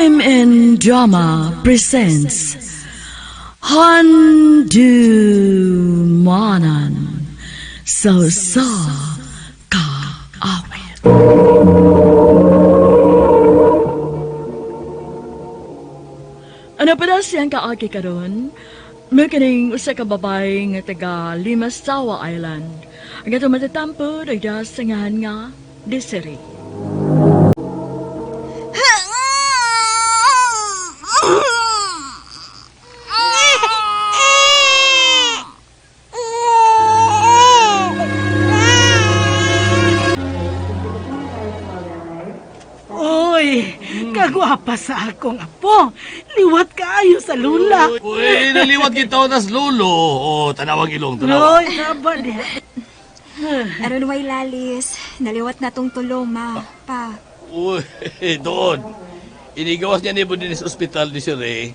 OMN Drama presents Handumanan sa Usa Ka Awit. Ano pa na siyang kaagi karon? May kaning usa ka babae nga taga Limasawa Island. Ang atong matatampo dagda sa ngalan nga Desiree. Oy, kagwapa sa akong apo. Liwat kaayo sa lula. Uy, naliwat kita tas lulo. Oh, tanawang ilong, tanawa. Oy, naba diha. Aron way lalis, naliwat na tong tulo, ma. Pa. Uy, doon. Inigawas niya ni Budin sa ospital ni si Ray.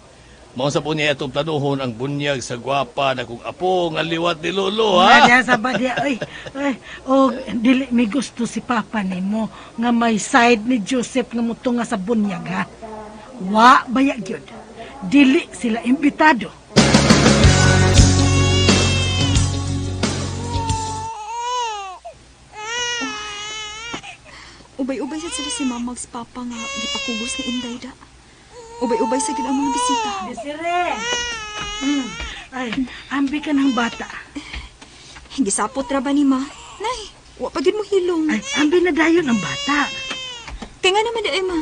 Mao sa po niya itong planuhon ang bunyag sa gwapa na kung apo nga liwat ni Lolo, ha? Diha sa ba diha. Oy, oy, og dili mi gusto si papa nimo nga may side ni Joseph nga mutunga sa bunyag ha. Wa baya gyud. Dili sila imbitado. Ubay-ubay sad sila si mama ug si papa nga gipakugos ni Inday da. Ubay-ubay sa gid ang mga bisita. Desiree. Ay, ambi ka ng bata. Gisapot ra ba ni ma? Nay, wa pa gyud mo hilong. Ay, ambi na dayon ang bata. Kay nga naman di ay ma.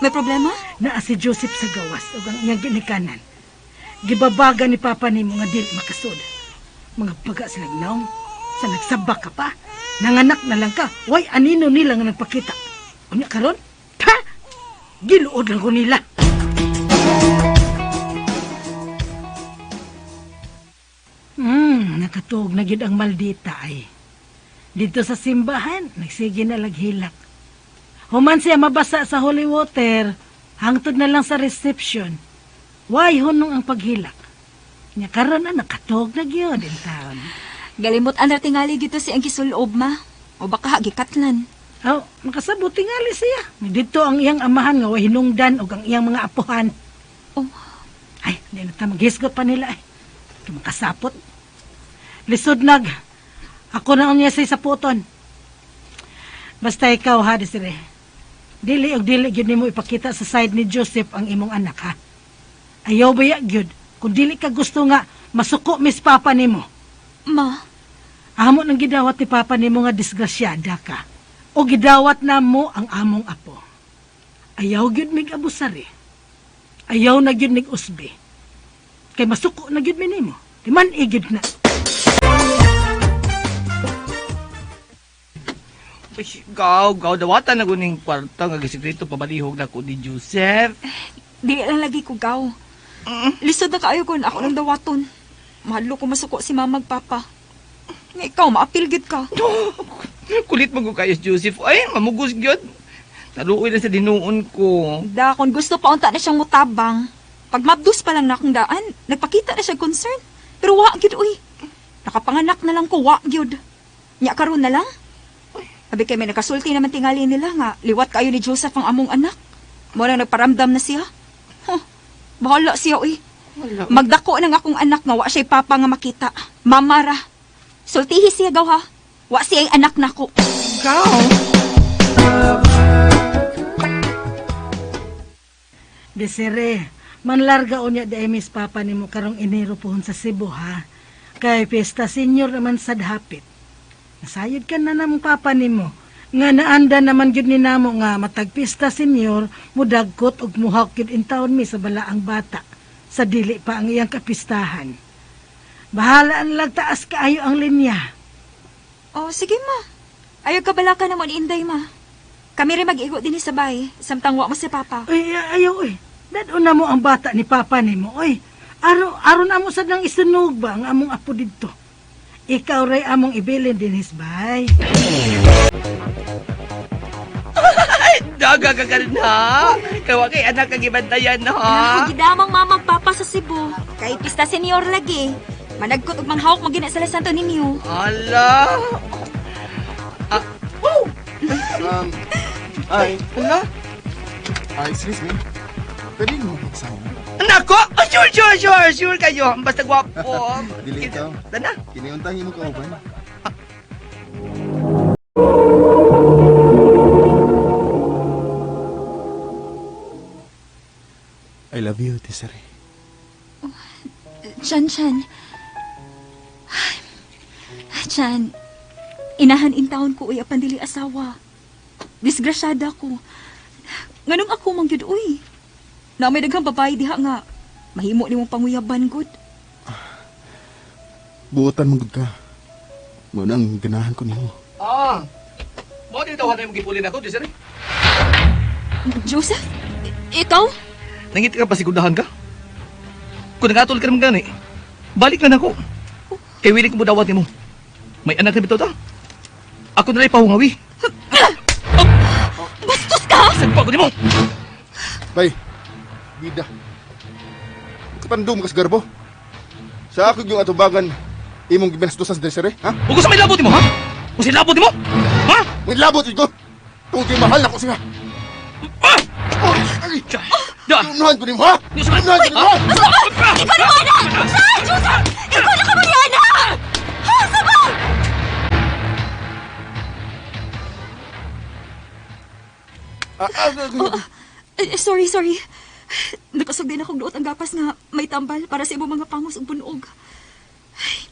May problema? Naa si Joseph sa gawas ug ang iyang ginikanan. Gibabaga ni papa nimo nga dili makasud. Mga baga silang naong. Sa nagsabak ka pa. Nanganak na lang ka. Way anino nila nga nagpakita. Unya karon? Ha? Giluod lang ko nila. Nakatuog na gyud ang maldita ay. Dito sa simbahan, nagsige na laghilak. Human siya mabasa sa holy water, hangtod na lang sa reception. Why hunong ang paghilak? Nya karon na nakatuog na gyud in town. Galimot ang tingali dito si ang gisulob ma. O baka gikatlan. Aw, makasabot tingali siya. Dito ang iyang amahan nga way hinungdan og ang iyang mga apuhan. Oh. Ay, di na ta maghisgot pa nila ay. Kay makasapot. Lisod nag. Ako na unya sa saputon. Basta ikaw ha, Desiree. Dili og dili gyud nimo ipakita sa side ni Joseph ang imong anak ha. Ayaw ba ya gyud kung dili ka gusto nga masuko mis papa nimo. Ma, Amo nang gidawat ni papa nimo nga disgrasyada ka. O gidawat na mo ang among apo. Ayaw gyud mig abusari. Ayaw na gyud mig usbi. Kay masuko na gyud mi nimo. Di man igid na. Uy, gaw, gaw, dawatan na kuning kwarta nga gisikreto pabalihog na ko ni Joseph. dili lang lagi ko gaw. Lisod na kaayo kon ako nang dawaton. Mahadlo ko masuko si mama ug papa. Nga ikaw maapil gyud ka. Kulit mo ko kayo, Joseph. Ay, mamugos gyud. Naluoy na sa dinuon ko. Da, kung gusto pa unta na siyang mutabang. Pag mabdus pa lang na akong daan, nagpakita na siya concern. Pero wa gyud uy. Nakapanganak na lang ko wa gyud. Nya karon na lang. Abi kay may nakasulti naman tingali nila nga liwat kayo ni Joseph ang among anak. Mo lang nagparamdam na siya. Huh, bahala siya uy. Magdako nang akong anak nga wa siya'y papa nga makita. Mama ra. Sultihi siya gaw ha. Wa siya ay anak nako. Gaw. Desiree, manlarga unya di ay mis papa nimo karong Enero pohon sa Cebu ha. Kay pesta senior naman sad hapit. Nasayod ka na namong papa nimo. Nga naanda naman gyud ni namo nga matag pista senior mudagkot og muhawk gyud in taon mi sa balaang bata. Sa dili pa ang iyang kapistahan. Bahala ang lagtaas kaayo ang linya. Oh, sige ma. Ayaw ka bala ka naman Inday ma. Kami rin mag-igo din sa bay, samtang wa mo si Papa. Uy, ayaw, uy. Dadon na mo ang bata ni papa nimo, uy. Aron, aron amo sad nang isunog ba ang among apo didto. Ikaw ray among ibilin din bay. Daga ka ka rin, ha? Kawa kay anak kang gibantayan, ha? Gidamang mama ug papa sa Cebu. Kay pista senior lagi. Managkot og manghawk mo gina sa Santo Niño. Ala. Ah, oh! Hi. Ala. Excuse me. Pwede mo makikisama. Nako! Oh, sure, sure, sure, sure kayo. Basta gwapo. Dili ikaw. Tana. Kiniuntang imo kauban. I love you, Desiree. Chan, Chan. Chan, inahan in taon ko, uy, apan dili asawa. Disgrasyada ko. Nganong ako mang gyud, uy. Na may daghang babae diha nga. Mahimo nimong panguyaban, gud. Buotan mo gud ka. Mo nang ganahan ko nimo. Ah. Mo dito tawanan yung gipulin ako, Desiree. Joseph, ikaw? Nangit ka pasigundahan ka? Kung nangatol ka naman gani, balik na nako. Kay wili ko mo dawat nimo. May anak na bitaw ta. Ako na rin pahungawi. Bastos ka! Sagpa ko nimo. Bay, bida. Kapandong ka sa garbo. Sa ako yung atubagan, imong gibinastusan sa Desiree, ha? Ug sa may labot nimo, ha? Kung sa labot nimo? Ha? May labot ito! Tungkol kay mahal na ko siya. Ah! Oh, ay! Da! Unahan ko nimo, ha? Di sa- Unahan ko nimo, ha? Ikaw na mo, anak! Chan, Joseph! Ikaw na ka mo ni anak! Ha, sabay! Ah, ah, ah, ah. Eh, sorry, sorry. Nakasog din akong duot ang gapas nga may tambal para sa imong mga pangos ug bunog. Ay,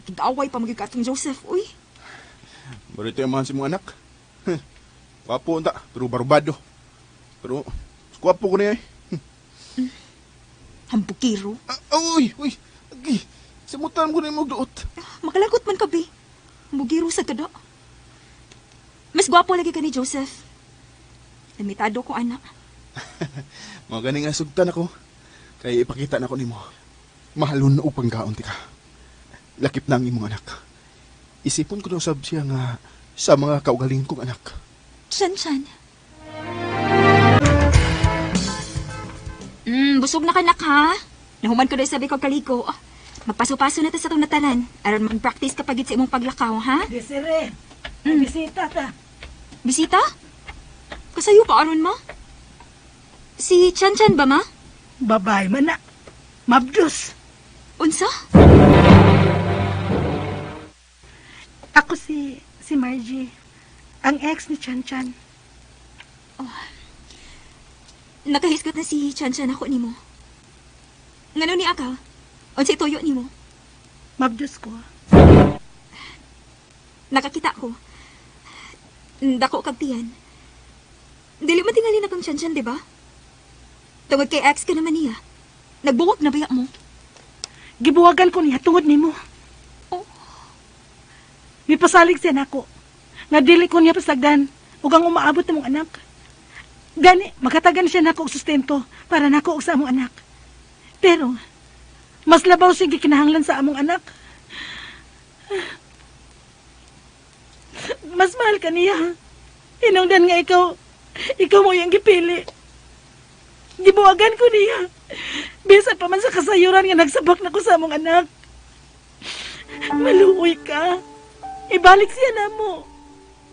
Gaway pa magyud katong Joseph, uy. Marito yung si mong anak. Huh. Gwapo unta, pero barbado. Pero, gwapo ko niya eh. Hambukiro. Ah, uy, uy, agi. Simutan ko na yung magduot. Makalagot man ka, be. Hambukiro sa kada. Mas gwapo lagi ka ni Joseph. Limitado ko, anak. Mga ganing nga sugtan ako. Kaya ipakita na ko nimo. Mahalon og panggaon ti ka. Lakip na ang imong anak. Isipon ko na usab siya nga sa mga kaugalingon kong anak. Chan, Chan. Busog na ka, nak, ha? Nahuman ko na sabi ko kaliko. Magpaso-paso na ta sa itong natanan. Aron mag-practice ka pagit sa imong paglakaw, ha? Desiree, may bisita ta. Bisita? Kasayo pa aron ma? Si Chan Chan ba ma? Babae man na. Mabdus. Unsa? Ako si Margie, ang ex ni Chan Chan. Nakahisgot na si Chan Chan ako nimo. Ngano ni aka? Unsa ituyo nimo? Mabdus ko. Nakakita ko. Dako kag tiyan. Dili man tingali na kang Chan Chan, di ba? Tungod kay ex ka naman niya. Nagbuwag na baya mo. Gibuwagan ko niya tungod nimo. Oh. Mipasalig siya nako. Nga dili ko niya pasagdan ug ang umaabot na mong anak. Gani, makatagan siya nako og sustento para nako og sa among anak. Pero, mas labaw siya gikinahanglan sa among anak. Mas mahal ka niya. Hinungdan nga ikaw, ikaw mo yung gipili. Gibuwagan ko niya. Bisan pa man sa kasayuran nga nagsabak na ko sa among anak. Maluoy ka. Ibalik siya na mo.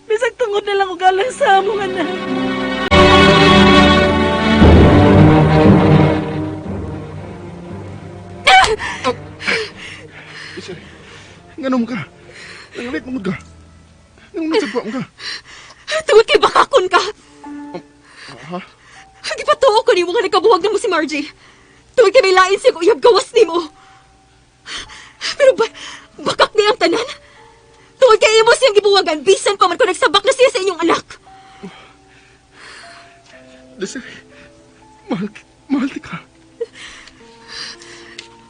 Bisag tungod na lang og alang sa among anak. Desiree, nganom ka? Nangalit mo ka? Nangam nagsagpa mo ka? Tungod kay bakakon ka. Ha? Gipatuo ko nimo nga nagkabuwag na mo si Margie. Tungod kay may lain siya uyab gawas nimo. Pero ba, bakak ni ang tanan. Tungod kay imo siyang gibuwagan, bisan pa man ko nagsabak na siya sa inyong anak. Desiree, mahal, mahal ti ka.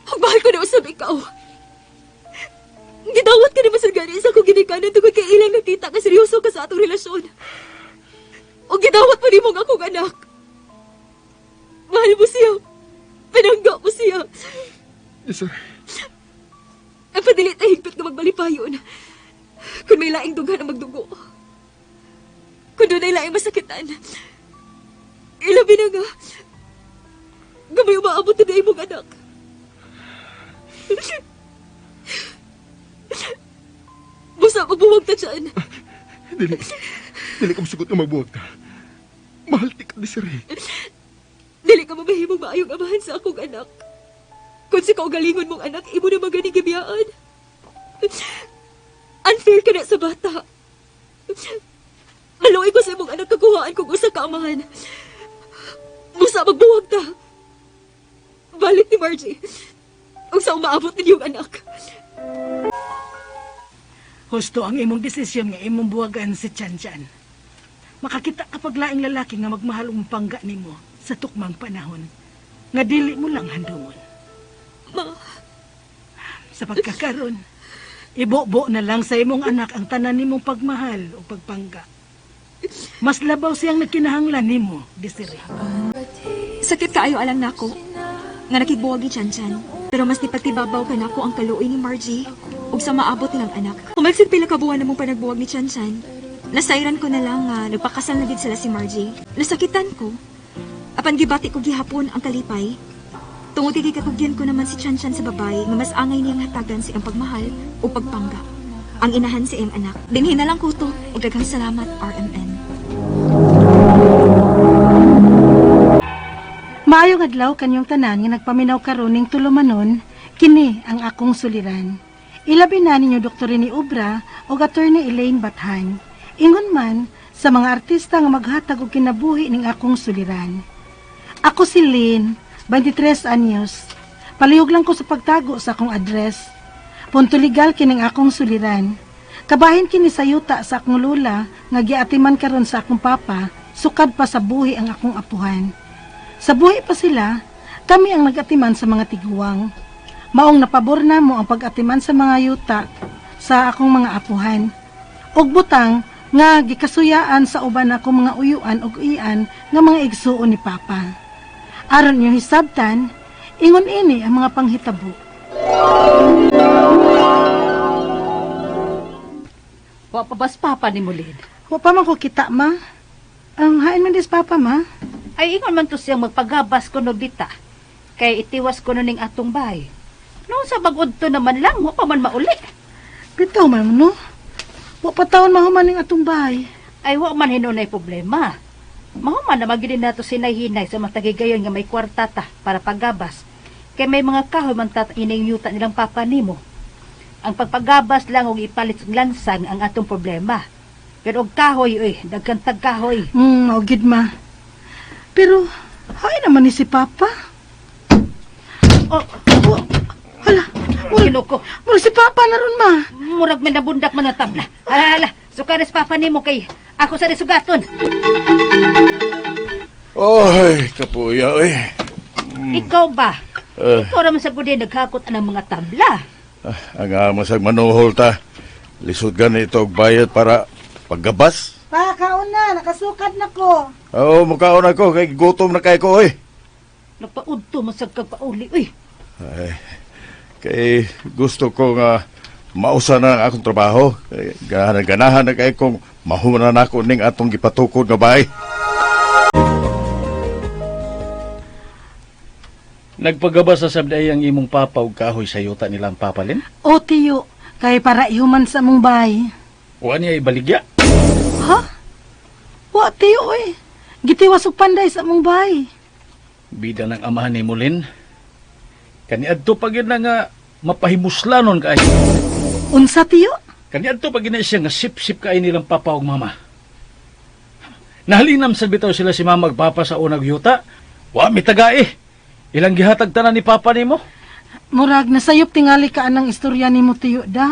Ang mahal ko na usab ikaw. Gidawat ka naman sa gani sa akong ginikanan tungod kay ilang nakita ka seryoso ka sa atong relasyon. O gidawat pa nimo ang akong anak. Mahal mo siya. Pinangga mo siya. Desiree, Ang padili ta higpit nga magbalipayon. Kung may laing dughan ang magdugo. Kung doon ay laing masakitan. Ilabi na nga. Gamay umaabot na imong anak. Busa, magbuwag ta dyan. dili, dili ka masugot nga magbuwag ta. Mahal ti ka, Desiree. Dili ka mamahimong maayong amahan sa akong anak. Kung sa kaugalingon mong anak, imo na maganing gibiyaan. Unfair ka na sa bata. Maluoy ko sa imong anak kakuhaan kung usa ka amahan. Busa magbuwag ta. Balik ni Margie. Ug sa umaabot ninyong anak. Husto ang imong desisyon nga imong buwagan si Chanchan. Makakita ka pag laing lalaki nga magmahal og pangga nimo sa tukmang panahon nga dili mo lang handumon. Ma, Sa pagkakaron, ibobo na lang sa imong anak ang tanan nimong pagmahal o pagpangga. Mas labaw siyang nagkinahanglan nimo, Desiree. Sakit kaayo alang nako nga nakigbuwag ni Chanchan. Pero mas nipagtibabaw ka nako ang kaluoy ni Margie ug sa maabot nilang anak. Humagsig pila ka buwan namong panagbuwag ni Chanchan. Nasayran ko na lang nga nagpakasal na gid sila si Margie. Nasakitan ko. Apan gibati ko gihapon ang kalipay. Tungod kay gikatugyan ko naman si Chanchan sa babae nga mas angay niyang hatagan sa iyang pagmahal o pagpangga. Ang inahan sa iyang anak. Dinhi na lang ko to ug daghang salamat, RMN. Maayong adlaw kanyong tanan nga nagpaminaw karon ning tulumanon, kini ang akong suliran. Ilabi na ninyo Dr. Rene Obra ug Attorney Elaine Bathan. Ingon man sa mga artista nga maghatag og kinabuhi ning akong suliran. Ako si Lynn, 23 anyos. Palihog lang ko sa pagtago sa akong address. Punto legal kining akong suliran. Kabahin kini sa yuta sa akong lula nga giatiman karon sa akong papa, sukad pa sa buhi ang akong apuhan. Sa buhi pa sila, kami ang nagatiman sa mga tiguang. Maong napabor na mo ang pag-atiman sa mga yuta sa akong mga apuhan. Og butang nga gikasuyaan sa uban akong mga uyuan ug uian nga mga igsuon ni Papa. Aron inyong hisabtan, ingon ini ang mga panghitabo. Wa pa bas papa ni Mulin. Wa pa man ko kita, ma. Ang hain man dis Papa, ma. Ay ingon man to siyang magpagabas kuno dita. Kay itiwas kuno ning atong bahay. Noon sa bagod to naman lang, wa pa man mauli. Bitaw man no. Wa pa taon mahuman ning atong bahay. Ay wa man hinunay problema. Mahuman na magini nato sinay-hinay sa matagigayon nga may kwarta ta para pagabas. Kay may mga kahoy man ta ining yuta nilang papa nimo. Ang pagpagabas lang og ipalit sa lansang ang atong problema. Pero og kahoy oy, daghan tag kahoy. Mao gid ma. Pero hain naman ni si Papa. Oh, Oh, hala, murag, Ginoo. murag si Papa na ron ma. Murag may nabundak man ang tabla. Hala, hala, sukares papa nimo kay ako sa sugaton. Oy, kapuya, oy. Ikaw ba? Eh. Ikaw raman sa gudi naghakot ang mga tabla. Ah, ang amasag manuhol ta. Lisod gani ito og bayad para paggabas. Pa, kaon na, nakasukad na ko. Oo, mukhaon ako kay gutom na kay ko, oy. Nagpaudto man sa kagpauli, uy. Ay, kay gusto ko nga mausa na ang akong trabaho. Kay ganahan ganahan na kay kong mahuman na ako ning atong gipatukod nga bahay. Nagpagaba sa sabday ang imong papa og kahoy sa yuta nilang papalin? O tiyo, kay para ihuman sa among bahay. Wa niya ibaligya. Ha? Wa tiyo oy. Gitiwas og panday sa among bahay. Bida ng amahan ni Mulin. Kaniadto pa gyud na nga mapahimuslanon kay. Unsa tiyo? Kaniadto pa gyud na siya nga sip-sip kay nilang papa ug mama. Nahalinam sa bitaw sila si mama ug papa sa unag yuta. Wa mi tagae. Ilang gihatag tanan ni papa nimo? Murag nasayop tingali ka anang istorya nimo tiyo da.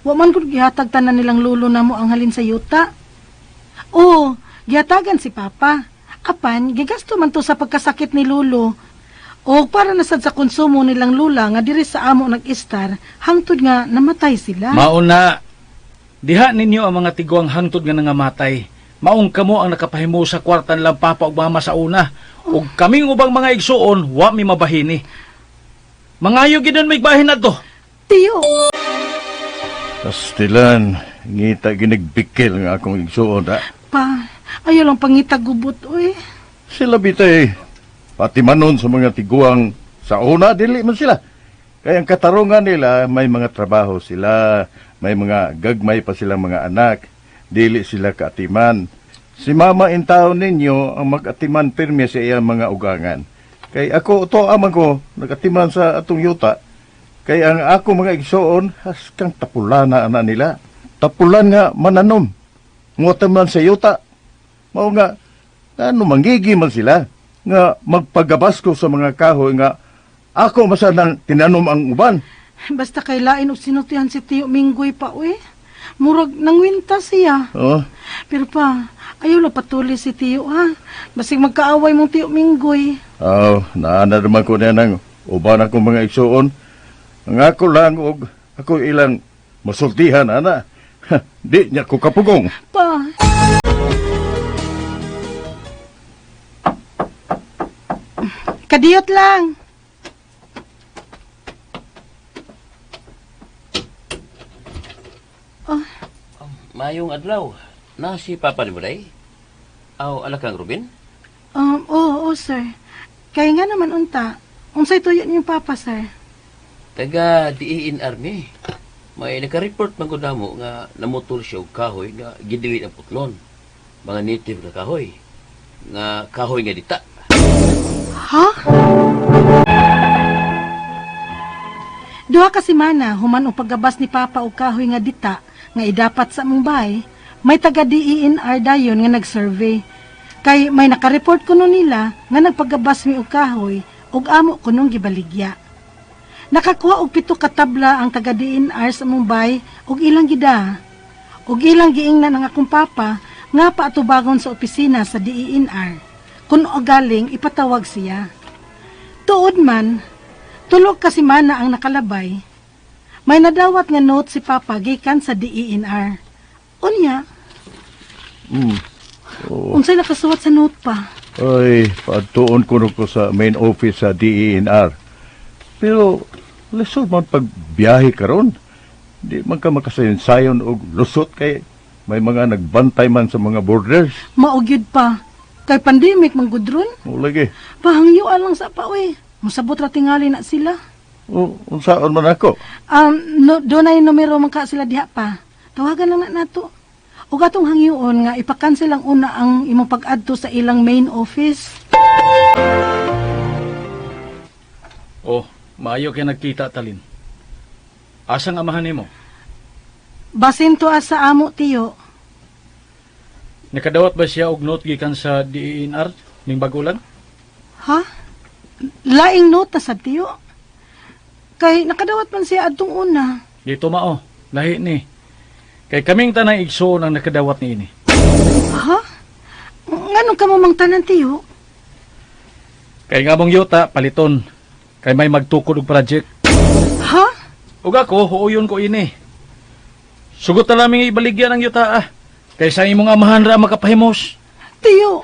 Wa man gud gihatag tanan nilang lulo namo ang halin sa yuta. Oo, gihatagan si Papa. Apan gigasto man to sa pagkasakit ni lulo. O para na sad sa konsumo nilang lula nga diri sa amo nag-istar hangtod nga namatay sila. Mauna diha ninyo ang mga tiguang hangtod nga nangamatay. Maong kamo ang nakapahimo sa kwartan lang papa ug mama sa una. Ug kaming ubang mga igsuon, wa mi mabahini. Mangayo gid nun may bahin adto. Tiyo, Pastilan, ngita ginigbikil nga akong igsuon ha. pa, ayaw lang pangita gubot oy. Sila bitay, pati manon sa mga tiguang sa una, dili man sila. Kaya ang katarungan nila, may mga trabaho sila, may mga gagmay pa silang mga anak, dili sila kaatiman. Si mama intaon ninyo ang mag-atiman pirmi sa iyang mga ugangan. Kay ako to amang ko nagatiman sa atong yuta. Kay ang ako mga igsoon haskang tapulan na ana nila. Tapulan nga mananom. Ngutan man sa yuta. Mao nga ano manggigi man sila nga magpagabas ko sa mga kahoy nga ako masanang tinanom ang uban. Basta kay lain og sinultihan si Tiyo Minggoy pa, uy. Murag nangwinta siya. Oh, Pero pa, ayaw lang patuli si Tiyo, ha? Basig magkaaway mong Tiyo Minggoy. Aw, naana naman ko na ng uban akong mga igsuon. Ang ako lang og ako ilang masultihan ana. Ha, di niya ko kapugong. Pa, kadiyot lang. Mayong adlaw, na si Papa ni Buday? Aw, alak kang Ruben? Oo, oo, sir. Kaya nga naman unta. Unsay tuyo niyong papa, sir? Taga DENR mi. May naka-report man ko namo nga namutol siya og kahoy nga gidiwi ang putlon. Mga native nga kahoy. Nga kahoy nga dita. Ha? Duha ka semana human og paggabas ni Papa og kahoy nga dita nga idapat sa among bahay, may taga DENR dayon nga nag-survey. Kay may nakareport kuno nila nga nagpagabas mi og kahoy ug amo kunong gibaligya. Nakakuha og 7 ka tabla ang taga DNR sa Mumbai ug ilang gida. Ug ilang giingnan ang akong papa nga paatubagon sa opisina sa DENR. Kun o galing ipatawag siya. Tuod man, 3 ka semana ang nakalabay. May nadawat nga note si Papa gikan sa DENR. Unya, Oh. unsay nakasuwat sa note pa? Ay, paadtuon ko no ko sa main office sa DENR. Pero lisod man pagbiyahe karon. Di man ka makasayon-sayon og lusot kay may mga nagbantay man sa mga borders. Maugyud pa. Kay pandemic man gud ron. Mo lagi. Pahangyo lang sa pa oy. Mosabot ra tingali na sila. O, unsaon man ako? No, doon ay numero man ka sila diha pa. Tawagan lang na nato. Ug atong hangyoon nga ipakansel ang una ang imong pag-adto sa ilang main office. Oh, maayo kay nagkita talin. Asa nga amahan nimo? Basin to sa amo tiyo. Nakadawat ba siya og note gikan sa DENR ning bago lang? Ha? Laing nota sa tiyo. Kay nakadawat man siya adtong una. Dito mao, lahi ni. Kay kaming tanang igsoon ang nakadawat niini. Ha? Nganong ka mo mang tanan tiyo? Kay nga mong yuta paliton. Kay may magtukod og project. Ha? Ug ako huuyon ko ini. Sugot na naming ibaligyan ang yuta ah. Kay sa imong amahan ra makapahimos. Tiyo,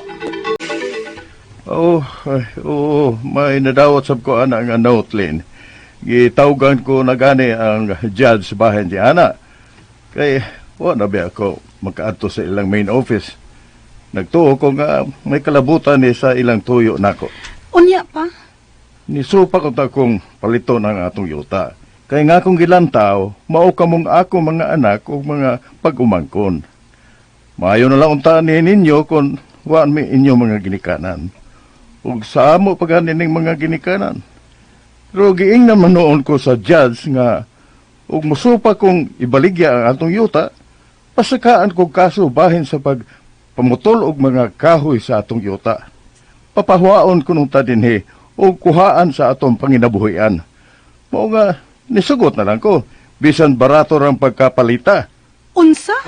Oh, ay, oo, may nadawat sab ko ana nga note, Lynn. Gitawgan ko na gani ang judge bahin di ana. Kay wa na ba ako makaadto sa ilang main office. Nagtuo ko nga may kalabutan ni sa ilang tuyo nako. Unya pa. Nisupa ko ta kong palito ng atong yuta. Kay nga akong gilantaw, mao kamong ako mga anak o mga pag-umangkon. Maayo na lang unta ni ninyo kung waan mi inyo mga ginikanan. Ug sa amo pa gani ning mga ginikanan. Pero giingnan man noon ko sa judge nga ug musupa kong ibaligya ang atong yuta, pasakaan kog kaso bahin sa pag pamutol og mga kahoy sa atong yuta. Papahuaon ko nung ta dinhi o kuhaan sa atong panginabuhian. Mao nga nisugot na lang ko bisan barato rang pagkapalita. Unsa?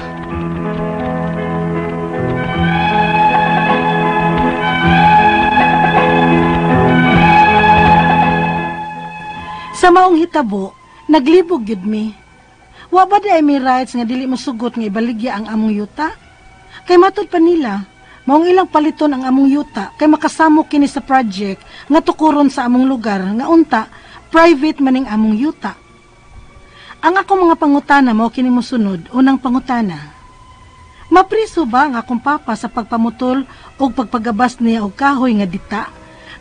Sa maong hitabo, naglibog gyud mi. Wa ba di ay may rights nga dili mosugot nga ibaligya ang among yuta? Kay matud pa nila, maong ilang paliton ang among yuta kay makasamo kini sa project nga tukuron sa among lugar nga unta private maning among yuta. Ang ako mga pangutana mao kini mosunod, unang pangutana. Mapriso ba ang akong papa sa pagpamutol o pagpagabas niya og kahoy nga dita?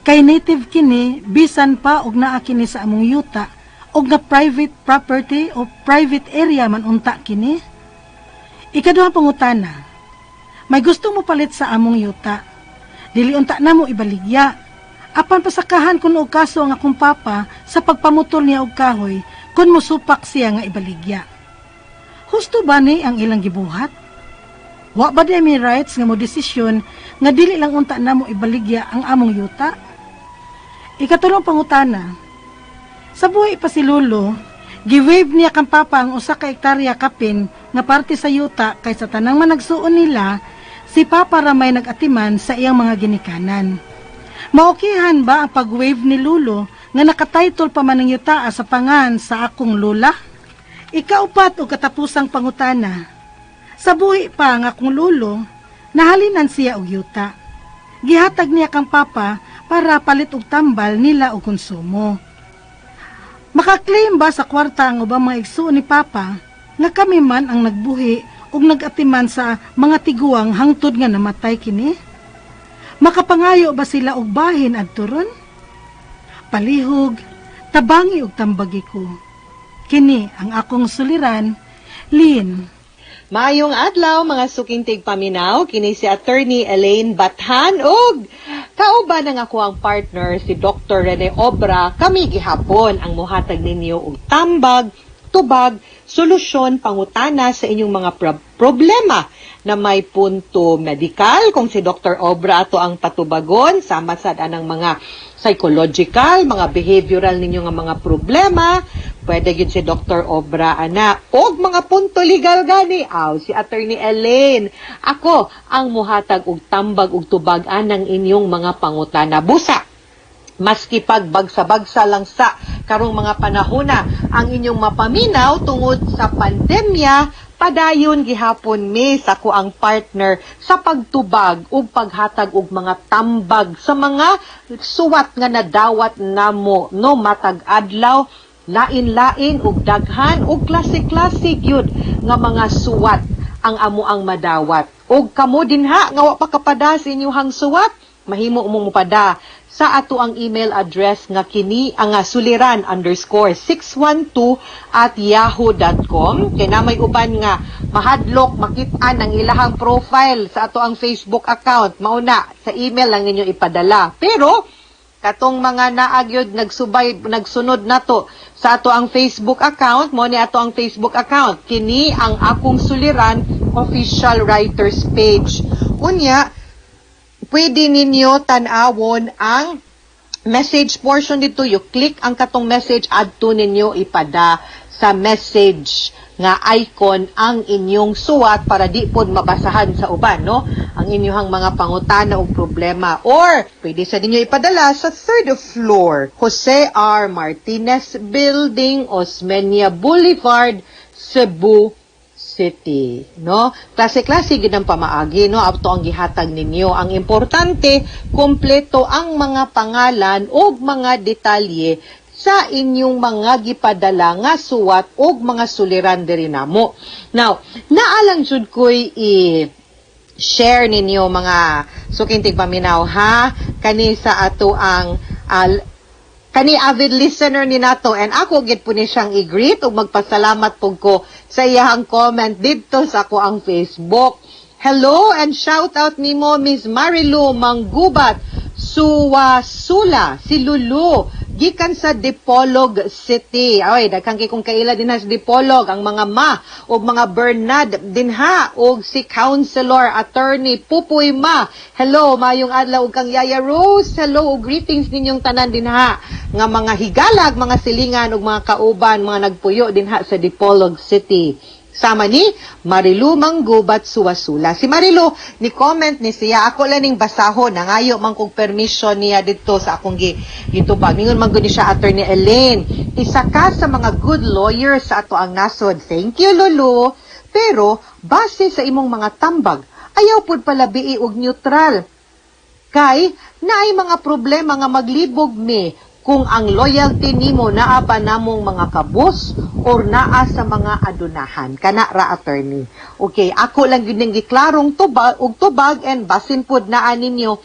Kay native kini bisan pa og naa kini sa among yuta og nga private property o private area man unta kini? Ikaduhang pangutana. May gusto mo palit sa among yuta. Dili unta na mo ibaligya. Apan pasakahan kun og kaso ang akong papa sa pagpamutol niya og kahoy kun mosupak siya nga ibaligya. Husto ba ni ang ilang gibuhat? Wa ba di may rights nga mo desisyon nga dili lang unta na mo ibaligya ang among yuta? Ikatulong pangutana, sa buhi pa si Lolo, gi-waive niya kang papa ang 1 ka hektarya kapin nga parte sa yuta kay sa tanang managsuon nila, si papa ra may nag-atiman sa iyang mga ginikanan. Maukihan ba ang pag-waive ni Lolo nga nakatitle pa man ang yuta sa pangan sa akong lola? Ikaupat o katapusang pangutana, sa buhi pa ang akong lolo, nahalinan siya og yuta. Gihatag niya kang papa para palit og tambal nila og konsumo. Makaklaim ba sa kwarta ang ubang mga igsuon ni papa nga kami man ang nagbuhi ug nag-atiman sa mga tiguang hangtod nga namatay kini? Makapangayo ba sila og bahin adto ron? Palihog, tabangi og tambagi ko. Kini ang akong suliran, Lynn. Maayong adlaw, mga suking tigpaminaw, kini si Attorney Elaine Bathan ug kauban ang ako ang partner, si Dr. Rene Obra. Kami gihapon ang muhatag ninyo og tambag, tubag, solusyon, pangutana sa inyong mga problema na may punto medikal kung si Dr. Obra ato ang patubagon, sama sad anang mga psychological, mga behavioral ninyo nga mga problema, pwede gyud si Dr. Obra ana. Og mga punto legal gani, aw si Attorney Elaine. Ako ang muhatag og tambag og tubag anang inyong mga pangutana. Busa maski pagbagsa-bagsa lang sa karong mga panahona ang inyong mapaminaw tungod sa pandemya, padayon gihapon mi sa ko ang partner sa pagtubag ug paghatag og mga tambag sa mga suwat nga nadawat namo, no? Matag adlaw, lain-lain ug daghan ug klase-klase gyud nga mga suwat ang amo ang madawat. Ug kamo dinha nga wa pa kapada sa inyong suwat, mahimo mong mupada sa ato ang email address nga kini ang suliran_612@yahoo.com, kay na may uban nga mahadlok makit-an ang ilahang profile sa ato ang Facebook account. Mauna sa email lang ninyo ipadala. Pero katong mga naagyod nagsubay, nagsunod nato sa ato ang Facebook account, mo ni ato ang Facebook account, kini ang Akong Suliran Official Writers page. Unya pwede ninyo tan-awon ang message portion dito. You click ang katong message, adto ninyo ipada sa message nga icon ang inyong suwat para di pod mabasahan sa uban, no, ang inyong mga pangutana o problema. Or pwede sa ninyo ipadala sa third floor, Jose R. Martinez Building, Osmeña Boulevard, Cebu City, no? Klase-klase gid ang pamaagi, no? Ato ang gihatag ninyo. Ang importante, kompleto ang mga pangalan ug mga detalye sa inyong mga gipadala nga suwat ug mga suliran diri namo. Now, naalang jud ko'y i share ninyo, mga suking tigpaminaw, ha, kani sa ato ang kani avid listener ni nato, and ako gid po ni siyang i-greet ug magpasalamat pug ko sa iyang comment didto sa ako ang Facebook. Hello and shout out nimo, Miss Marilu Manggubat Suwasula, si Lulu, gikan sa Dipolog City. Ay, daghan kay kung kaila dinha sa Dipolog, ang mga Ma ug mga Bernard dinha ug si Counselor Attorney Pupuy Ma. Hello, mayong adlaw ug kang Yaya Rose. Hello ug greetings ninyong tanan dinha nga mga higalag, mga silingan ug mga kauban, mga nagpuyo dinha sa Dipolog City. Sama ni Marilu Manggubat Suwasula. Si Marilu, ni comment ni siya, ako lang ning basahon, nangayo man kog permission niya dito sa akong gitubag. Ningon man gud ni siya, "Attorney Elaine, isa ka sa mga good lawyers sa ato ang nasod." Thank you, Lulu. "Pero, base sa imong mga tambag, ayaw pud palabii og neutral. Kay, naay mga problema nga maglibog mi kung ang loyalty nimo naa ba namong mga kabus or naa sa mga adunahan." Kana ra, attorney. Okay, ako lang gyud ning giklarong tubag ug tubag, and basin pod naa ninyo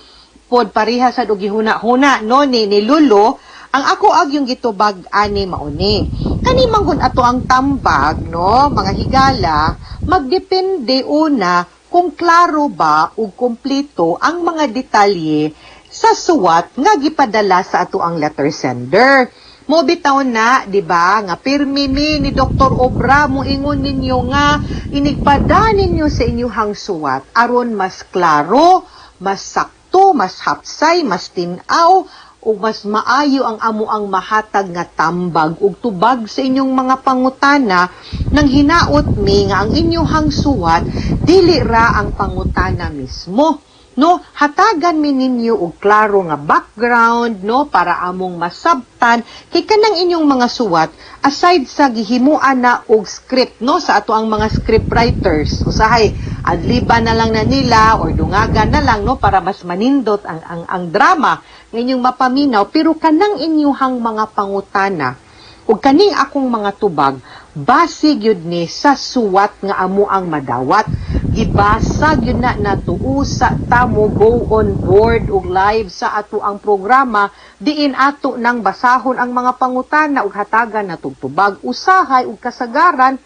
pod pareha sad og gihuna-huna, no, ni Lulo. Ang ako ag yung gitubag ani mauni. Kani manggod ato ang tambag, no, mga higala, magdepende una kung kung klaro ba ug kompleto ang mga detalye sa suwat nga gipadala sa ato ang letter sender. Mo bitaw na, di ba, nga pirmi mi ni Dr. Obra moingon ninyo nga inigpada ninyo sa inyuhang suwat aron mas klaro, mas sakto, mas hapsay, mas tin-aw ug mas maayo ang amo ang mahatag nga tambag ug tubag sa inyong mga pangutana, nang hinaot mi nga ang inyuhang suwat dili ra ang pangutana mismo, no? Hatagan mi ninyo og klaro nga background, no, para among masabtan, kay kanang inyong mga suwat, aside sa gihimuan na og script, no, sa ato ang mga script writers, usahay adliban na lang na nila or dungagan na lang, no, para mas manindot ang drama nga inyong mapaminaw. Pero kanang inyuhang mga pangutana ug kaning akong mga tubag, base gyud ni sa suwat nga amo ang madawat. Gibasa gyud na nato usa ta mo go on board ug live sa ato ang programa, diin ato nang basahon ang mga pangutana ug hatagan na tubag. Usahay ug kasagaran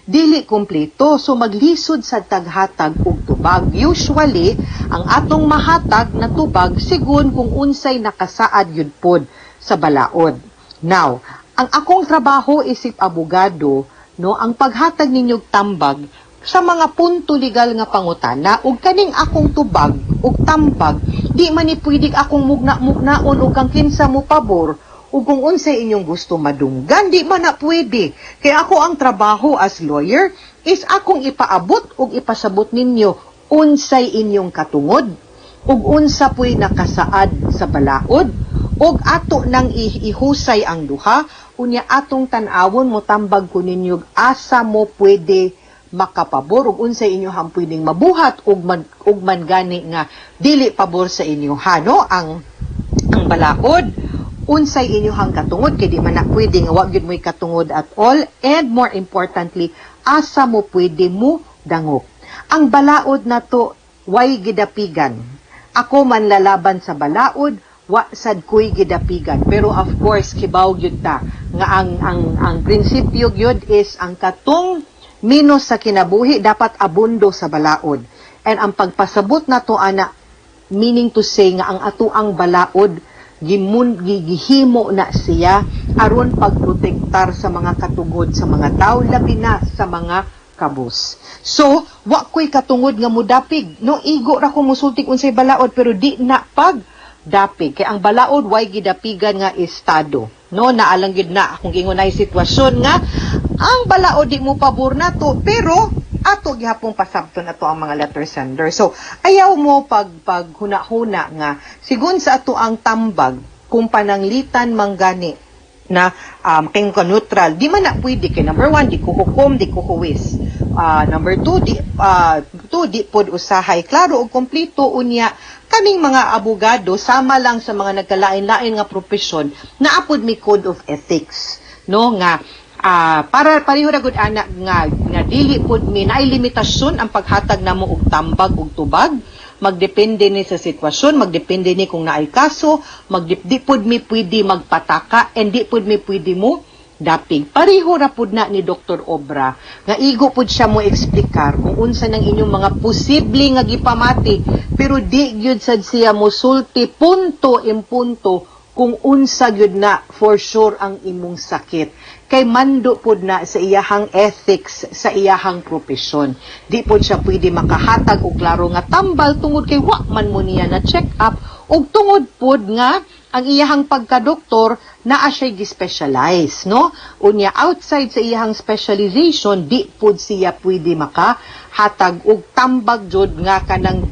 dili kompleto, so maglisod sa taghatag og tubag. Usually ang atong mahatag na tubag sigon kung unsay nakasaad yun pod sa balaod. Now, ang akong trabaho isip abogado, no, ang paghatag ninyog tambag sa mga punto legal nga pangutana, ug kaning akong tubag ug tambag, di man ni pwede akong mugna-mugnaon ug kang kinsa mo pabor ug kung unsay inyong gusto madunggan. Di man na pwede, kay ako ang trabaho as lawyer is akong ipaabot ug ipasabot ninyo unsay inyong katungod ug unsa puy nakasaad sa balaod, ug ato nang ihusay ang duha. Unya atong tan-awon, mo tambag ko ninyo asa mo pwede makapabor ug unsay inyohang pwedeng mabuhat ug man gani nga dili pabor sa inyo ha, no, ang balaod, unsay inyohang katungod, kay di man na pwede nga wa gyud mo'y katungod at all, and more importantly, asa mo pwede mo dangop. Ang balaod nato way gidapigan. Ako man lalaban sa balaod, wa sad ko'y gidapigan. Pero of course, kibaw gyud ta nga ang prinsipyo gyud is ang katong minus sa kinabuhi dapat abundo sa balaod. And ang pagpasabot nato ana, meaning to say nga ang ato ang balaod gimun gihimo na siya aron pagprotektar sa mga katugod sa mga tao, labi na sa mga kabus. So, wa ko'y katungod nga mudapig. No, igo ra ko musulti unsay balaod, pero di na pag dapig. Kay ang balaod way gidapigan nga estado. No, naalang gyud na akong gingon ay sitwasyon nga ang balaod di mo pabor nato, pero ato gihapong pasabton ato ang mga letter sender. So, ayaw mo pag paghuna-huna nga sigun sa ato ang tambag kung pananglitan manggani na kay ka neutral, di man na pwede, kay number one, di ko hukom, di ko huwis. Number two, di pod usahay klaro ug kompleto. Unya kaming mga abogado, sama lang sa mga nagkalain-lain nga propesyon, naapod mi code of ethics, no, nga para pareho ra gud ana nga dili pod mi, naay limitasyon ang paghatag namo og tambag ug tubag. Magdepende ni sa sitwasyon, magdepende ni kung naay kaso, di pod mi pwede magpataka and di pod mi pwede mo dapig. Pareho ra pod na ni Dr. Obra nga igo pod siya mo eksplikar kung unsa nang inyong mga posible nga gipamati, pero di gyud sad siya mo sulti punto in punto kung unsa gyud na for sure ang imong sakit, kay mando pod na sa iyahang ethics sa iyahang propesyon. Di pod siya pwede makahatag og klaro nga tambal tungod kay wa man mo niya na check up, ug tungod pod nga ang iyahang pagkadoktor naa siya gi-specialize, no? Unya outside sa iyahang specialization, di pod siya pwede makahatag og tambag jud nga kanang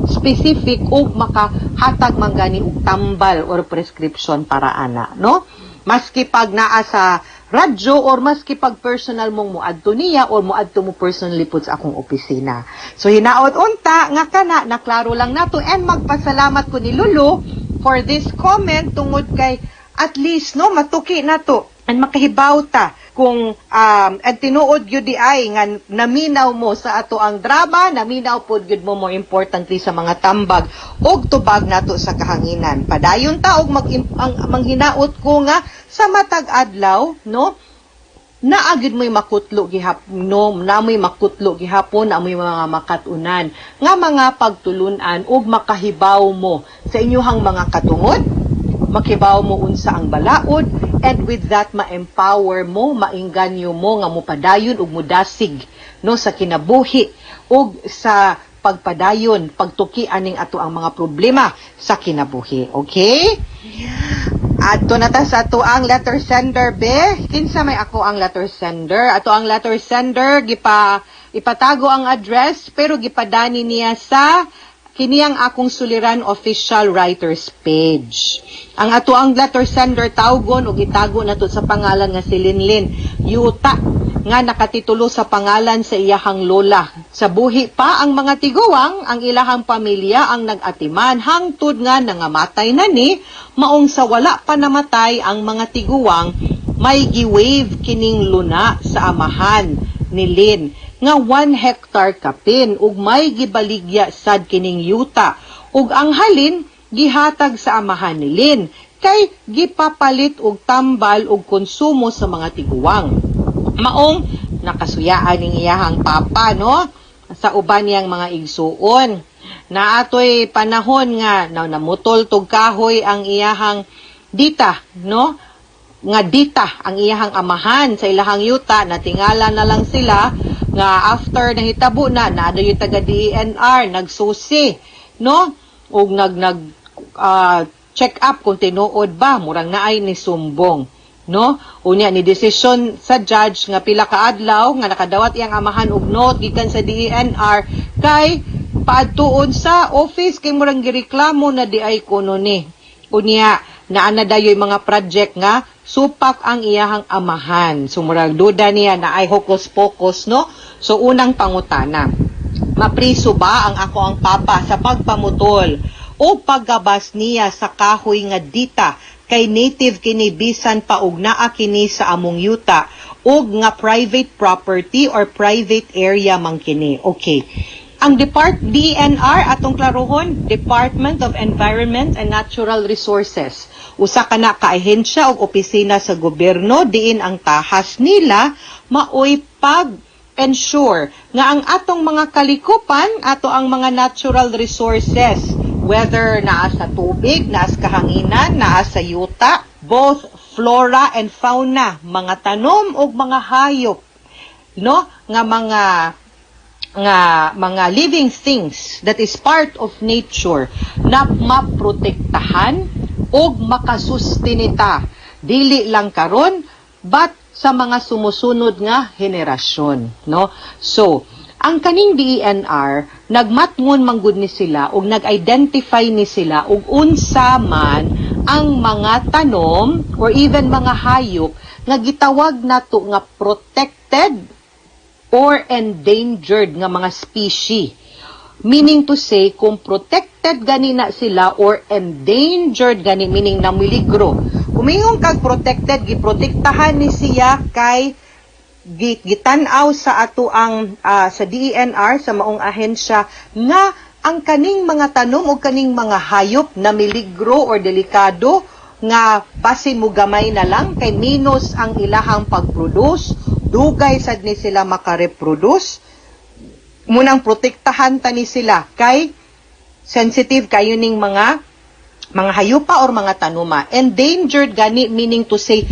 specific ug makahatag man gani og tambal or prescription para ana, no? Maski pag naa sa radyo or maski pag personal mong muadto niya or muadto mo personally pud sa akong opisina. So hinaot unta nga kana na klaro lang nato, and magpasalamat ko ni Lulu for this comment tungod kay at least, no, matuki nato and makahibaw ta kung and tinuod gyud di ay nga naminaw mo sa ato ang drama, naminaw pod gyud mo, more importantly, sa mga tambag og tubag nato sa kahanginan. Padayon ta og mag ang manghinaot ko nga sa matag adlaw, no. Naa gyud mo'y makutlo gihap, no? Namoy makutlo gihapon, namoy mga makatunan nga mga pagtulunan ug makahibaw mo sa inyuhang mga katungod, makibaw mo unsa ang balaod, and with that ma-empower mo, mainganyo mo nga mopadayon ug mudasig, no, sa kinabuhi ug sa pagpadayon, pagtuki aning ato ang mga problema sa kinabuhi. Okay? Adto na ta sa ato ang letter sender, be. Kinsa may ako ang letter sender? Ato ang letter sender, gipa ipatago ang address pero gipadani niya sa kiniyang Akong Suliran official writers page. Ang ato ang letter sender tawgon og itago nato sa pangalan nga si Linlin. Yuta nga nakatitulo sa pangalan sa iyahang lola. Sa buhi pa ang mga tiguwang, ang ilahang pamilya ang nag-atiman hangtod nga nangamatay na ni, maong sa wala pa namatay ang mga tiguwang, may gi-waive kining luna sa amahan ni Lynn nga 1 hectare kapin ug may gibaligya sad kining yuta ug ang halin gihatag sa amahan ni Lynn kay gipapalit og tambal og konsumo sa mga tiguwang. Maong nakasuyaan ning iyahang papa, no, sa uban niyang mga igsuon. Naatoy panahon nga na namutol tog kahoy ang iyahang dita, no, nga dita ang iyahang amahan sa ilahang yuta. Natingala na lang sila nga after nahitabo na, naa yung taga DENR nagsusi, no, ug nag nag check up kung tinuod ba, murang naay ni sumbong, no. Unya ni desisyon sa judge nga pila ka adlaw nga nakadawat iyang amahan og note gikan sa DENR kay paadtuon sa office kay murang gireklamo na di ay kuno ni. Unya naa na dayoy mga project nga supak ang iyahang amahan. So murag duda niya na ay hocus pocus, no? So unang pangutana, mapriso ba ang ako ang papa sa pagpamutol o paggabas niya sa kahoy nga dita kay native kini bisan pa og naa kini sa among yuta ug nga private property or private area man kini? Okay. Ang DENR, atong klarohon, Department of Environment and Natural Resources. Usa ka na ka ahensya o opisina sa gobyerno diin ang tahas nila maoy pag ensure nga ang atong mga kalikupan, ato ang mga natural resources, whether naa sa tubig, naa sa kahanginan, naa sa yuta, both flora and fauna, mga tanom ug mga hayop, no, nga mga living things that is part of nature na maprotektahan ug makasustinita dili lang karon but sa mga sumusunod nga henerasyon, no? So ang kaning DENR nagmatngon manggod ni sila ug nag-identify ni sila ug unsa man ang mga tanom or even mga hayop nga gitawag nato nga protected or endangered nga mga species. Meaning to say, kung protected gani na sila or endangered gani, meaning namiligro. Kung mingon kag protected, giprotektahan ni siya kay gitan-aw sa ato ang sa DENR, sa maong ahensya, nga ang kaning mga tanom o kaning mga hayop na miligro or delikado nga basin mo gamay na lang kay minus ang ilahang pag-produce, dugay sad ni sila makareproduce, munang protektahan ta ni sila kay sensitive kayo ning mga hayupa or mga tanuma. Endangered gani, meaning to say,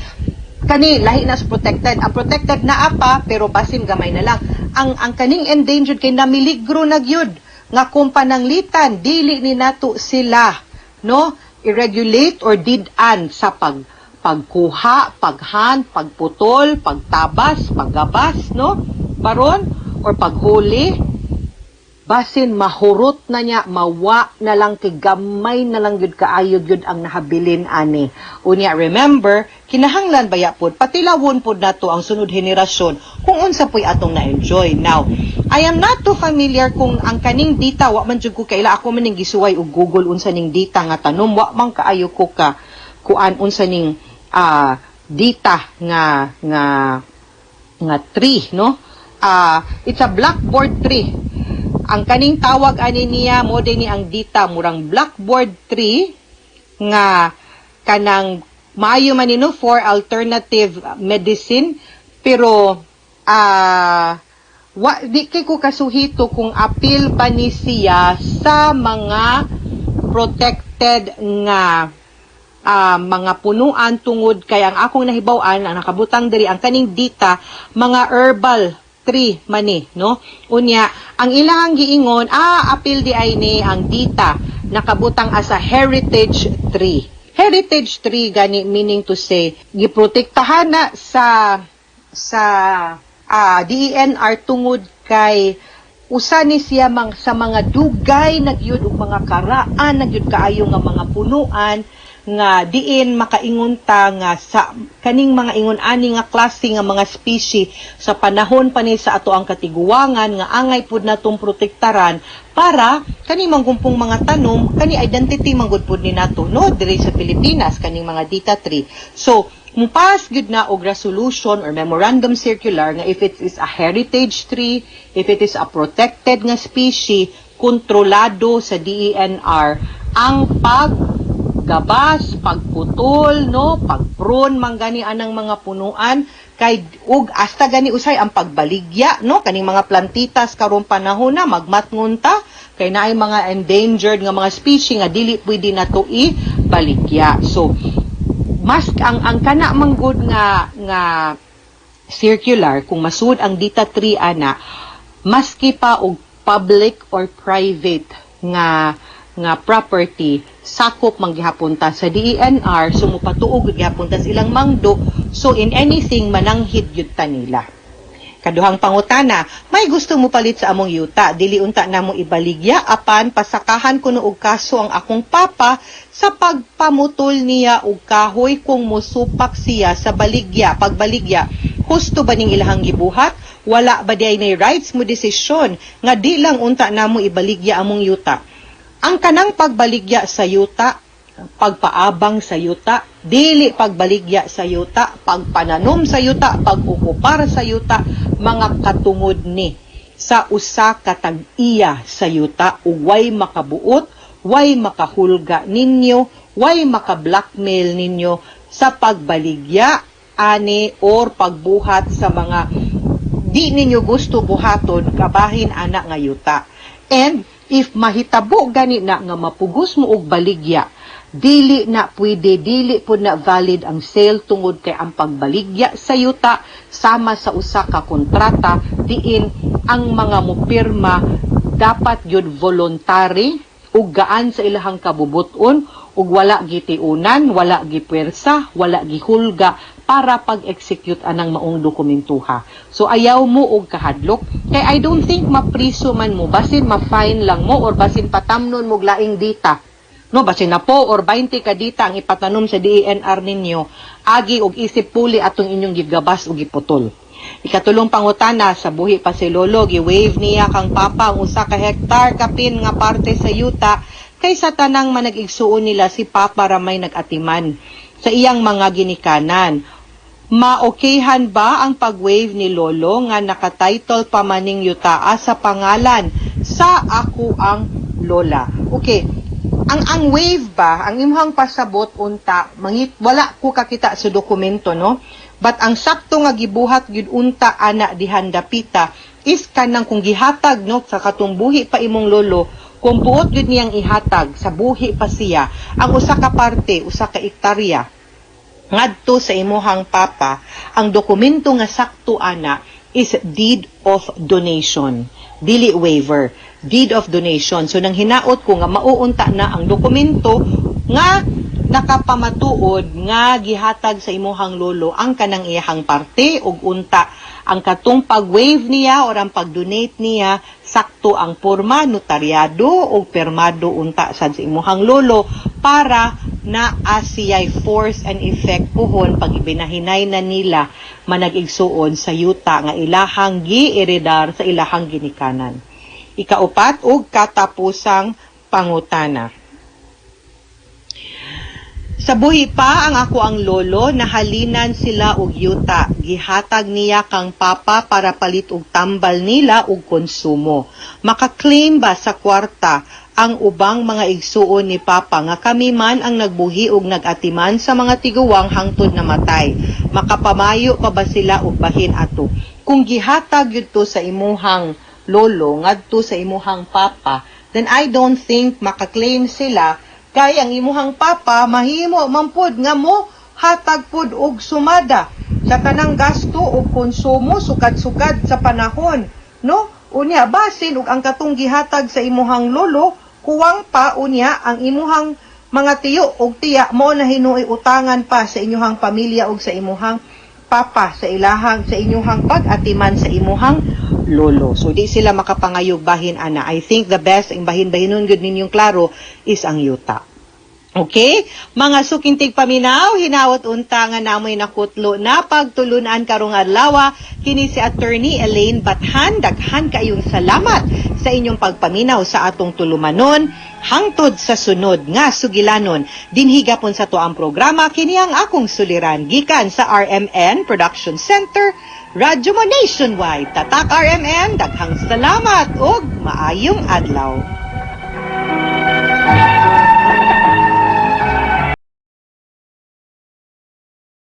kani lahi na sa protected. Ang protected naa pa pero basin gamay na lang. Ang kaning endangered kay namiligro na gyud nga kung pananglitan dili ni nato sila, no, i-regulate or did-an sa pagkuha, paghan, pagputol, pagtabas, paggabas, no? Baron or paghuli, basin mahurot na niya, mawa na lang kay gamay na lang gyud kaayo gyud ang nahabilin ani. Unya remember, kinahanglan baya pod patilawon pod nato ang sunod henerasyon kung unsa po'y atong na-enjoy. Now, I am not too familiar kung ang kaning dita, wa man jud ko kaila, ako man ning gisuway og Google unsa ning dita nga tanom, wa man kaayo ko ka kuan unsa ning dita nga tree, no? It's a blackboard tree. Ang kaning tawag ani niya mo din ni ang dita, murang blackboard tree nga kanang maayo man ni, no, for alternative medicine. Pero wa di kay ko kasuhito kung apil ba ni siya sa mga protected nga mga punuan, tungod kay ang akong nahibaw-an, ang nakabutang diri, ang kaning dita, mga herbal tree mani, no? Unya ang ilang giingon, apil di ay ni ang dita, nakabutang as a heritage tree. Heritage tree gani, meaning to say giprotektahan na sa DENR tungod kay usa ni siya sa mga dugay na gyud ug mga karaan na gyud kaayo nga mga punuan nga diin makaingon ta nga sa kaning mga ingon ani nga klase nga mga species sa panahon pa ni sa ato ang katiguwangan nga angay pud natong protektaran para kani manggumpong mga tanom, kani identity manggod pud ni nato, no, diri sa Pilipinas, kaning mga dita tree. So mupas gyud na og resolution or memorandum circular nga if it is a heritage tree, if it is a protected nga species, kontrolado sa DENR ang pag gabas, pagputol, no, pagprune man gani anang mga punuan kay ug hasta gani usay ang pagbaligya, no, kaning mga plantitas karong panahon na magmatngon ta kay naay mga endangered nga mga species nga dili pwede nato i-baligya. So mas ang kana manggod nga nga circular, kung masud ang dita tree ana, maski pa og public or private nga nga property, sakop man gihapon ta sa DENR. So mopatuog gihapon ta sa ilang mangdo. So in anything, mananghid gyud ta nila. Kaduhang pangutana, may gusto mo palit sa among yuta, dili unta namo ibaligya apan pasakahan kuno og kaso ang akong papa sa pagpamutol niya og kahoy kung musupak siya sa baligya, pagbaligya. Husto ba ning ilahang gibuhat? Wala ba di ay nay rights mo desisyon nga di lang unta namo ibaligya among yuta? Ang kanang pagbaligya sa yuta, pagpaabang sa yuta, dili pagbaligya sa yuta, pagpananom sa yuta, pag-okupar sa yuta, mga katungod ni sa usa ka tag-iya sa yuta ug way makabuot, way makahulga ninyo, way maka-blackmail ninyo sa pagbaligya ani or pagbuhat sa mga di ninyo gusto buhaton kabahin ana nga yuta. And if mahitabo gani na nga mapugos mo og baligya, dili na pwede, dili pud na valid ang sale tungod kay ang pagbaligya sa yuta sama sa usa ka kontrata diin ang mga mupirma dapat gyud voluntary ug gaan sa ilahang kabubuton ug wala gitiunan, wala gipwersa, wala gihulga para pag-execute anang maong dokumentuha. So ayaw mo og kahadlok kay I don't think mapriso man mo, basin ma-fine lang mo or basin patamnon mo og laing dita. No, basin na po or 20 ka dita ang ipatanom sa DENR ninyo, agi og isip puli atong inyong gigabas og giputol. Ikatulong pangutana, sa buhi pa si Lolo, gi-waive niya kang papa ang 1 ka hektar kapin nga parte sa yuta kay sa tanang manag-igsuon nila, si papa ra may nag-atiman sa iyang mga ginikanan. Ma-okayhan ba ang pag-waive ni Lolo nga nakatitle pa maning yutaa sa pangalan sa ako ang lola? Okay, ang waive ba, ang imong pasabot unta, mangit wala ko kakita sa dokumento, no? But ang sakto nga gibuhat gyud unta ana dihan dapita is kanang kung gihatag, no, sa katong buhi pa imong lolo, kung buot gyud niyang ihatag sa buhi pa siya ang usa ka parte, 1 ka ektarya ngadto sa imuhang papa, ang dokumento nga sakto ana is deed of donation, dili waiver, deed of donation. So nang hinaot ko nga mauunta na ang dokumento nga nakapamatuod nga gihatag sa imuhang lolo ang kanang iyahang parte ug unta ang katong pag-waive niya or ang pag-donate niya, sakto ang porma, notaryado ug permado unta sad sa imuhang lolo para naa siya'y force and effect puhon pag ibinahinay na nila manag-igsuon sa yuta nga ilahang giiredar sa ilahang ginikanan. Ikaupat ug katapusang pangutana. Sa buhi pa ang ako ang lolo, nahalinan sila og yuta. Gihatag niya kang papa para palit og tambal nila og konsumo. Maka-claim ba sa kwarta Ang ubang mga igsuon ni Papa nga kami man ang nagbuhi og nag-atiman sa mga tiguwang hangtod namatay. Makapamayo pa ba sila og bahin ato? Kung gihatag yun to sa imuhang lolo ngadto sa imuhang papa, then I don't think makaklaim sila kay ang imuhang papa mahimo man pud nga mo hatag pud og sumada sa tanang gasto og konsumo sukad-sukad sa panahon, no? Unya basin og ang katong gihatag sa imuhang lolo kuwang pa, unya ang imuhang mga tiyo og tiya mo na hinuoy utangan pa sa inyuhang pamilya og sa imuhang papa sa ilahang sa inyuhang pag-atiman sa imuhang lolo. So di sila makapangayog bahin ana. I think the best ang bahin-bahinon gud ninyong klaro is ang yuta. Okay? Mga suking tigpaminaw, hinawat unta nga namoy nakutlo na pagtulunan karong adlaw. Kini si Attorney Elaine Bathan. Daghan kayong salamat sa inyong pagpaminaw sa atong tulumanon hangtod sa sunod nga sugilanon. Dinhi gapon sa atuang programa, kini ang akong suliran gikan sa RMN Production Center, Radyo Mo Nationwide. Tatak RMN, daghang salamat ug maayong adlaw.